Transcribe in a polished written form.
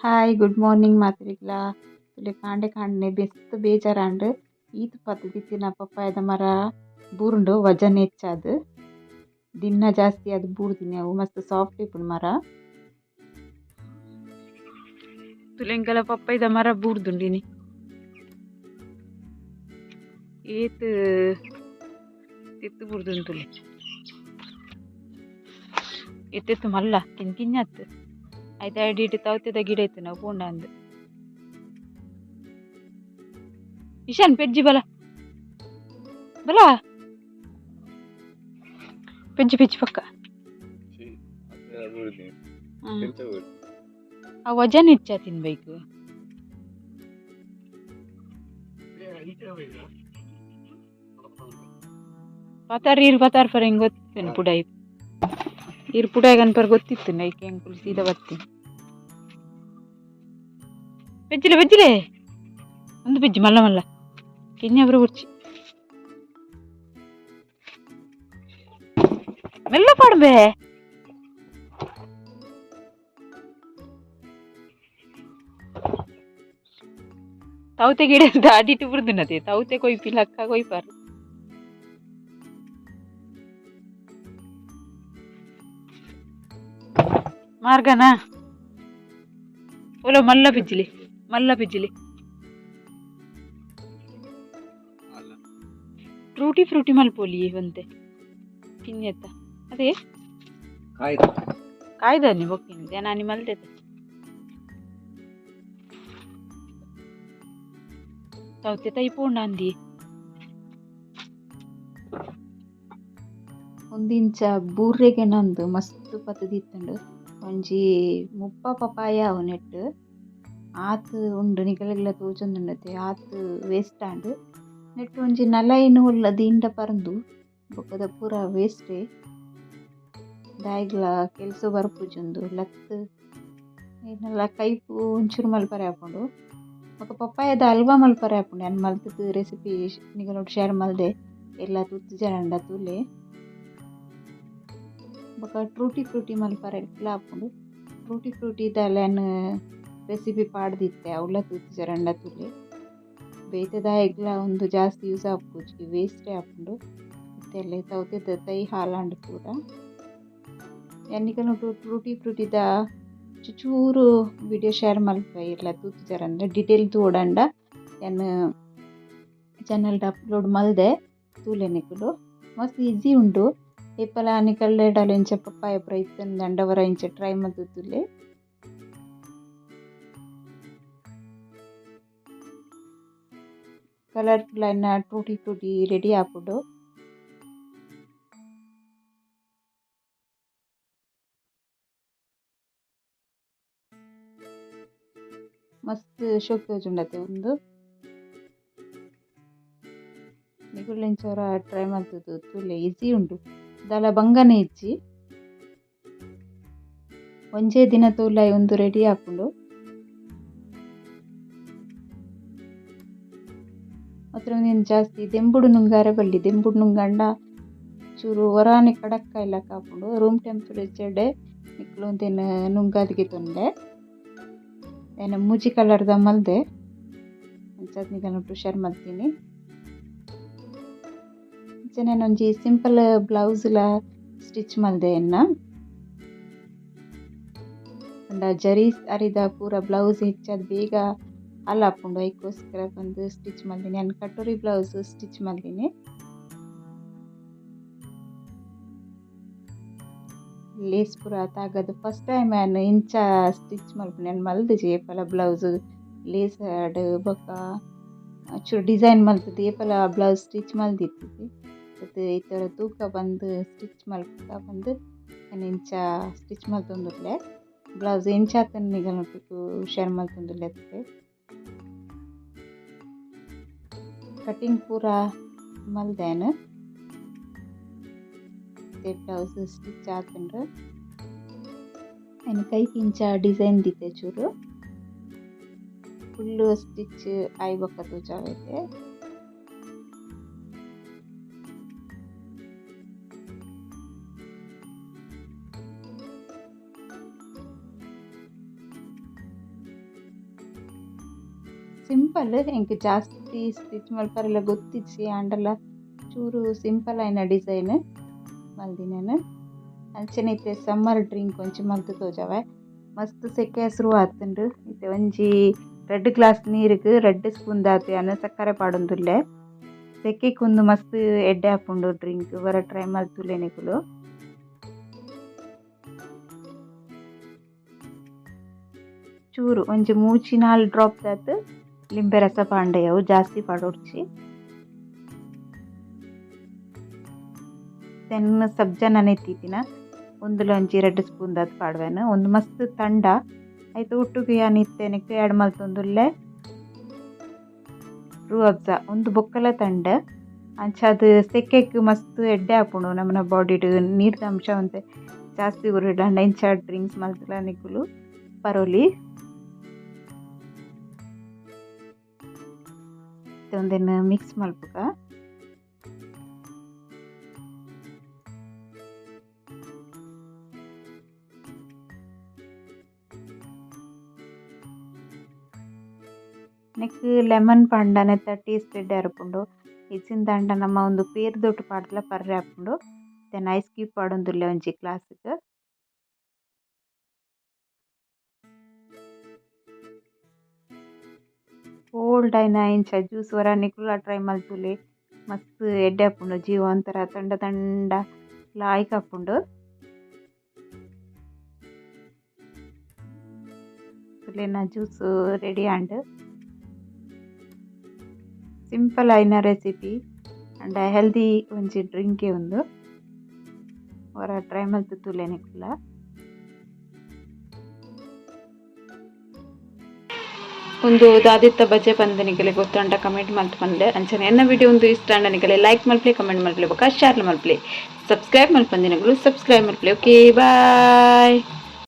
Hi good morning ಮಾತ್ರಿಗ್ಲಾ. ತುಲೆ ಕಾಂಡೆ ಕಾಂಡೆ ಬೆಸ್ತ್ ಬೇಜಾರಾಂಡ್. ಈತ್ ಪತ್ತ್ ದಿತ್ತಿನ ಪಪ್ಪಾಯದ ಮರ ಬೂರುಂಡು ವಜನ್ ಹೆಚ್ಚಾದ್. ದಿನ್ನ ಜಾಸ್ತಿ ಆದ್ ಬೂರ್ದಿನಿ ಅವು ಮಸ್ತ್ ಸಾಫ್ಟ್ ಇಪ್ಪುಂಡು ಮರ. ತುಲೆಂಕಲ ಪಪ್ಪಾಯದ ಮರ ಬೂರ್ದುಂಡಿನಿ. ಏತ್ ತಿತ್ತು ಬೂರ್ದುಂಡು ತುಲೆ. ಎತ್ತೆತ್ತು ಮಲ್ಲ ಕಿನ್ ಕಿഞ്ഞತ್. ಐತ ಅಡಿಟ್ ತೌತೆದ ಗಿಡ ಇತ್ತು ನಾವು ಪೋಂಡ ಅಂದ್. ಇಶಾನ್ ಪೆಜ್ಜಿ ಬಲ ಬಲ ಪೆಜ್ಜಿ ಪೆಜ್ಜಿ ಪಕ್ಕ. ಆ ವಜನ್ ಹೆಚ್ಚ ತಿನ್ಬೇಕು. ಪತಾರ್ ಇರ್ ಪತಾರ್ ಪರ ಹಿಂಗ್ ಗೊತ್ತಿತ್ತು ಪುಡಾಯಿ ಇರ್ ಪುಡಾಯಿ ಗನ್ಪರ್ ಗೊತ್ತಿತ್ತು ನೈಕ್ ಎಂಕುಲು ಸೀದಾ ಬತ್ತಿ. ಪೆಜ್ಜಿಲೆ ಪೆಜ್ಜಿಲೆ ಒಂದು ಪೆಜ್ಜಿ ಮಲ್ಲ ಮಲ್ಲ ಕಿನ್ಯಬ್ರ ಕುರ್ಚಿ ಮೆಲ್ಲ ಪಾಡ್ಬೆ. ತೌತೆ ಗಿಡ ಅಡಿಟ್ಟು ಬುರ್ದುನತೆ ತೌತೆ ಕೊಯ್ಪಿ ಲಕ್ಕ ಕೊಯ್ಪಾರು. ಮಾರ್ಗನಾ ಓಲೋ ಮಲ್ಲ ಬಿಜ್ಜಿಲಿ ಮಲ್ಲ ಬಿಜ್ಜಿಲಿ. ಫ್ರೂಟಿ ಫ್ರೂಟಿ ಮಲ್ಪೊಲಿ ಒಂತೆ ಕಿನ್ಯತ್ತ ಅದೇ ಕಾಯ್ದಾನಿ ಬೊಕ್ಕಿನಿ ನಾನಿ ಮಲ್ತೆತೆ ತೌತೆ ತೈ ಪೋಂಡ ಅಂದಿ. ಒಂದಿಂಚ ಬೂರ್ರೆಗೆ ನಂದು ಮಸ್ತ್ ಪತ್ದಿತ್ತುಂಡು. ಒಂಜಿ 30 ಪಪಾಯ ಅವು ನೆಟ್ ಆತ್ ಉಂಡು ನಿಕಲೆಗ್ಲ ತೋಜೊಂದುಂಡತೆ ಆತ್ ವೇಸ್ಟ್ ಆಂಡ್. ನೆಟ್ ಒಂಜಿ ನಲೈನ್ ಉಲ್ಲ ದಿಂಡ ಪರಂದು ಬೊಕ್ಕದ ಪೂರ ವೇಸ್ಟೇ ದಾಯಿಗ್ಲ ಕೆಲಸ ಬರ್ಪುಜಿ ಉಂದು ಲತ್ತ್ ಐನಲ ಕೈಪು ಒಂಚೂರು ಮಲ್ಪರೆ ಆಪುಂಡು. ಬೊಕ ಪಪ್ಪಾಯದ ಹಲ್ವ ಮಲ್ಪರೆ ಆಪುಂಡು. ಯಾನ್ ಮಲ್ತುದು ರೆಸಿಪಿ ನಿಕಲ್ನೊಟ್ಟು ಶೇರ್ ಮಲ್ದೆ ಎಲ್ಲ ತೂತುಜಾರಂಡ ತೂಲೆ. ಬೊಕ ಟ್ರೂಟಿ ಫ್ರೂಟಿ ಮಲ್ಪರೆಗ್ಲ ಆಪುಂಡು. ಟ್ರೂಟಿ ಫ್ರೂಟಿ ದಾಲ ಯಾನ್ ರೆಸಿಪಿ ಪಾಡ್ದಿತ್ತೆ ಅವ್ಲ ತೂತುಜಾರಂಡ ತೂಲೆ. ಬೇತೆ ದಾಯೆಗ್ಲ ಉಂದು ಜಾಸ್ತಿ ಯೂಸ್ ಆಪುಜಿ ವೇಸ್ಟೇ ಆಪುಂಡು. ಇತ್ತೆಲ್ಲ ತೌತೆದ ತೈ ಹಾಲಾಂಡ್ ಪೂರ. ಯಾನ್ ನಿಕಲ್ನೊಟ್ಟು ಟ್ರೂಟಿ ಫ್ರೂಟಿದ ಚೂರು ವಿಡಿಯೋ ಶೇರ್ ಮಲ್ಪುವೆ ಇರ್ಲ ತೂತುಜಾರಂಡ ಡೀಟೇಲ್ ತೂವೊಡಂಡ ಯಾನ್ ಚಾನಲ್ಡ್ ಅಪ್ಲೋಡ್ ಮಲ್ದೆ ತೂಲೆ ನಿಕುಲು. ಮಸ್ತ್ ಈಸಿ ಉಂಡು. ಏಪಲ ನಿಕಲ್ನ ಇಂಚ ಪಪ್ಪಾಯ ಪೂರ ಇತ್ತುಂಡ ಒರ ಇಂಚ ಟ್ರೈ ಮಲ್ತ್ ತೂಲೆ. ಕಲರ್ಫುಲ್ ಆಯಿನ ಟ್ರೂಟಿ ಫ್ರೂಟಿ ರೆಡಿ ಆಪುಂಡು. ಮಸ್ತ್ ಶೋಕು ತೋಜುಂಡತೆ ಉಂದು. ನಿಕುಲು ಇಂಚ ಒರ ಟ್ರೈ ಮಲ್ತುದು ತೂಲೆ ಈಸಿ ಉಂಡು. ದಾಲ ಬಂಗನೆ ಇಜ್ಜಿ. ಒಂಜೇ ದಿನ ತೂಲಾಯಿ ಉಂದು ರೆಡಿ ಆಪುಂಡು. ಮಾತ್ರ ಉಂದೆನ್ ಜಾಸ್ತಿ ದೆಂಬುಡು ನುಂಗಾರೆ ಬಲ್ಲಿ. ದೆಂಬುಡು ನುಂಗಂಡ ಚೂರು ಒರಾನೆ ಕಡಕ್ಕ ಇಲಕ ಆಪುಂಡು. ರೂಮ್ ಟೆಂಪರೇಚರ್ ಡೇ ನಿಕುಲು ಉಂದೆನ್ ನುಂಗಾದ್ ಗೆತೊನ್ಲೆ. ಯಾನ್ ಮೂಜಿ ಕಲರ್ದ ಮಲ್ದೆ ಅಂಚಾದ್ ನಿಕಲ್ನೊಟ್ಟು ಶೇರ್ ಮಲ್ತಿನಿ. ಅಂಚನೆ ಯಾನ್ ಒಂಜಿ ಸಿಂಪಲ್ ಬ್ಲೌಸ್ ಲ ಸ್ಟಿಚ್ ಮಲ್ದೆ ಎನ್ನ. ಪಂಡ ಜರಿ ಅರಿದ ಪೂರ ಬ್ಲೌಸ್ ಹೆಚ್ಚಾದ್ ಬೇಗ ಹಾಳಾಪುಂಡು ಐಕೋಸ್ಕರ ಪಂದ್ ಸ್ಟಿಚ್ ಮಲ್ದಿನಿ. ಯಾನ್ ಕಟೋರಿ ಬ್ಲೌಸ್ ಸ್ಟಿಚ್ ಮಲ್ದಿನಿ. ಲೇಸ್ ಪೂರ ತಾಗದ್ ಫಸ್ಟ್ ಟೈಮ್ ಯಾನ್ ಇಂಚ ಸ್ಟಿಚ್ ಮಲ್ಪುನೆ. ಯಾನ್ ಮಲ್ದಿಜಿ ಏಪಲ ಬ್ಲೌಸ್ ಲೇಸ್ ಆಡ್ ಬೊಕ ಚೂರು ಡಿಸೈನ್ ಮಲ್ತುದು ಏಪಲ ಬ್ಲೌಸ್ ಸ್ಟಿಚ್ ಮಲ್ದಿತ್ತಿಜಿ. ಇತ್ತೆ ಒರ ತೂಕ ಪಂದ್ ಸ್ಟಿಚ್ ಮಲ್ಪುಗ ಪಂದ್ ಯಾನ್ ಇಂಚ ಸ್ಟಿಚ್ ಮಲ್ತೊಂದುಲ್ಲೆ. ಬ್ಲೌಸ್ ಎಂಚ ಆತುಂಡು ನಿಕಲ್ನೊಟ್ಟುಗು ಶೇರ್ ಮಲ್ತೊಂದುಲ್ಲೆ. ಕಟಿಂಗ್ ಪೂರ ಮಲ್ದೆ ಯಾನ್. ಬ್ಲೌಸ್ ಸ್ಟಿಚ್ ಆತುಂಡು. ಯಾನ್ ಕೈಕ್ ಇಂಚ ಡಿಸೈನ್ ದೀತೆ ಚೂರು. ಫುಲ್ ಸ್ಟಿಚ್ ಆಯಿ ಬೊಕ್ಕ ತೋಜಾವೈತೆ. Simple ಎಂಕ್ ಜಾಸ್ತಿ ಸ್ಟಿಚ್ ಮಲ್ಪರೆಲ ಗೊತ್ತಿಜ್ಜಿ ಆಂಡಲ ಚೂರು ಸಿಂಪಲ್ ಆಯಿನ ಡಿಸೈನ್ ಮಲ್ದಿನೇನು. ಅಂಚನೆ ಇತ್ತೆ ಸಮ್ಮರ್ ಡ್ರಿಂಕ್ ಒಂಜಿ ಮಲ್ತ್ ತೋಜಾವೆ. ಮಸ್ತ್ ಸೆಕೆ ಶುರು ಆತುಂಡು. ಇತ್ತೆ ಒಂಜಿ 2 ಗ್ಲಾಸ್ ನೀರುಗು 2 ಸ್ಪೂನ್ ದಾತ್ ಯಾನ್ ಸಕ್ಕರೆ ಪಾಡೊಂದುಲ್ಲೆ. ಸೆಕೆಕ್ ಉಂದು ಮಸ್ತ್ ಎಡ್ಡೆ ಆಪುಂಡು ಡ್ರಿಂಕ್ ವರ ಟ್ರೈ ಮಲ್ತುಲೆ ನಿಕುಲು. ಚೂರು ಒಂಜಿ 3-4 ಡ್ರಾಪ್ ದಾತ್ ಲಿಂಬೆ ರಸ ಪಾಂಡೆ ಅವು ಜಾಸ್ತಿ ಪಾಡೊಡ್ಚಿ. ತೆನ್ನ ಸಬ್ಜಾ ನೆನೆತಿತ್ತಿನ ಒಂದುಲ ಒಂಜಿ 2 ಸ್ಪೂನ್ ದಾತ್ ಪಾಡ್ವೆನು. ಒಂದು ಮಸ್ತ್ ತಂಡ ಐತ ಒಟ್ಟುಗು ಯಾನ್ ಇತ್ತೆ ನೆಕ್ಕ್ ಆ್ಯಡ್ ಮಲ್ತೊಂದುಲ್ಲೆ ರೂಅಬ್ಜಾ ಉಂದು ಬೊಕ್ಕಲ ತಂಡ. ಅಂಚಾದ್ ಸೆಕೆಕ್ ಮಸ್ತ್ ಎಡ್ಡೆ ಆಪುಂಡು ನಮನ ಬಾಡಿಡ್ ನೀರ್ದ ಅಂಶ ಒಂತೆ ಜಾಸ್ತಿ ಉರುಡಾಂಡ ಇಂಚ ಡ್ರಿಂಕ್ಸ್ ಮಲ್ತುಲ ನಿಕುಲು ಪರೊಲಿ. ಉಂದೆನ್ ಮಿಕ್ಸ್ ಮಲ್ಪುಗ. ನೆಕ್ಕ್ ಲೆಮನ್ ಪಾಂಡ ನೆತ್ತ ಟೇಸ್ಟ್ ಎಡ್ಡೆ ಇರ್ಪುಂಡು. ಇಜ್ಜಿಂದಾಂಡ ನಮ್ಮ ಒಂದು ಪೇರ್ದೊಟ್ಟು ಪಾಡ್ದ್ಲ ಪರ್ರೆ ಆಪುಂಡು. Then ice cube ಪಾಡೊಂದುಲ್ಲೆ ಒಂಜಿ ಗ್ಲಾಸ್ ಗ್. ಕೋಲ್ಡ್ ಆಯಿನ ಇಂಚ ಜ್ಯೂಸ್ ವರ ನಿಕುಲ ಟ್ರೈ ಮಲ್ತುಲೆ ಮಸ್ತ್ ಎಡ್ಡೆ ಆಪುಂಡು ಜೀವ ಒಂಥರ ತಂಡ ತಂಡ ಲಾಯ್ಕ್ ಆಪುಂಡು. ತುಲೆನ juice ready and. Simple ಆಯಿನ recipe and healthy ಒಂಜಿ ಡ್ರಿಂಕ್ ಉಂದು. ವರ ಟ್ರೈ ಮಲ್ತ್ ತೂಲೆ ನಿಕುಲ. ಉಂದು ದಾದಿತ್ತ ಬಜೆ ಪಂದ್ ನಿಕಲೆ ಗೊತ್ತುಂಡ ಕಮೆಂಟ್ ಮಲ್ತ್ ಪನ್ಲೆ. ಅಂಚನೆ ಎನ್ನ ವಿಡಿಯೋ ಉಂದು ಇಷ್ಟ ಆಂಡ ನಿಕಲೆ ಲೈಕ್ ಮಲ್ಪಲೆ, ಕಮೆಂಟ್ ಮಲ್ಪಲೆ ಬೊಕ ಶೇರ್ ಮಲ್ಪಲೆ. ಸಬ್ಸ್ಕ್ರೈಬ್ ಮಲ್ಪಂದಿನಕುಲು ಸಬ್ಸ್ಕ್ರೈಬ್ ಮಲ್ಪಲೆ. Okay bye.